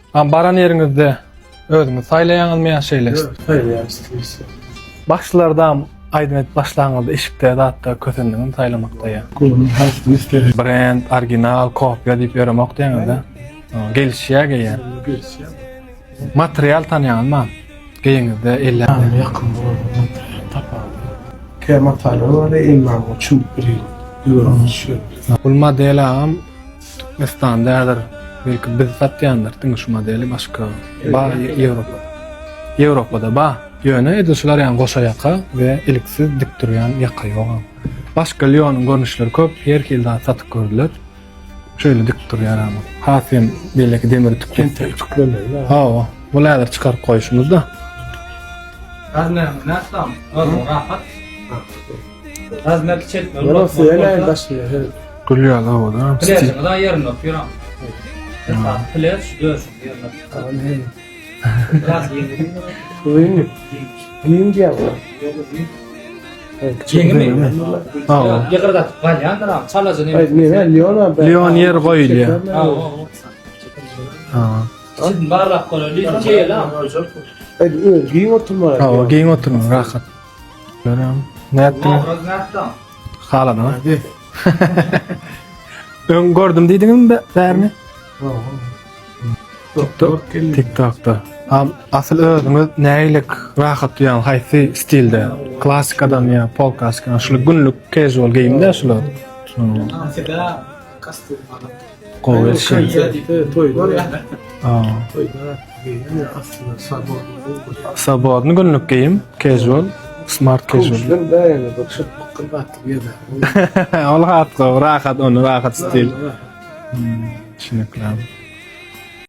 A baran ýeriňizde özüňiz saýlaýaňyzmy ýa şeýle? Ýok, saýlaýan stilisi. Başlardam aýdym edip başlaňyzda eşikde zatda kösendiňizmi saýlamakda ýa? Göwnüm haýsyny isleýär. Brend, original, kopýa diýip ýöremok diýeňizde. Gelişýär geýýän. Gelişýär. Material tanýaňyzmy? Geýeňizde elle. Ýaňy ýakynda bolan material tapawudy. Kä matalar bar, emma çümüp bir hili ýüregiňe düşýär. Bul model agam Türkmenistanda häzir belki biz satýandyr diňe şu modeli başga bar Ýewropada. Ýewropada bar. Ýöne edil şular ýaly goşa ýaka we iliksiz dik durýan ýaka ýok. Başga Leonyň görnüşleri köp, her hili zat satyp gördüler. Şeýle dik durýar ama. Has hem beýleki demir ütük. Entek ütüklemeli. Hawa, bul häzir çykaryp goýuşymyzda. Razmerini nätdam? Rahat. Razmer kiçeltmeli. Ýöne ýene daşyna. Gül ýaly owadan. Plejiňiz a ýerinde otyr am. Esasy plej döşüň ýerinde. Biraz ýeňil. Giň. Giň diýýär. Ýeňimi? Ýygyrdatyp galýandyr am. Çalaja neme? Neme Leon am. Leon ýer goýulýar. Ha. Şimdi barlap göreli. Çeýeli am. Öz giň oturmaly. Hawa, giň oturmaly, rahat. Görem. Nätdiň? Haladyňyz. Öň gördüm diýdiňizmi bärini? TikTok, TikTokda. Am asyl özüňiz nägilik rahat duýan haýsy stilde? Klassikadan ýa pop klassikadan? Şul günlük casual geýimde şular. Kostüm alyp. Gowy şey. Toýda. Aa. Toýda geýýän aslynda swobodny. Swobodny günlük geýim, casual, smart casual. Kowşdan bäýene bir şypbykly batly gezär. Ol hat gowy, rahat ony rahat stil. Düşünikli.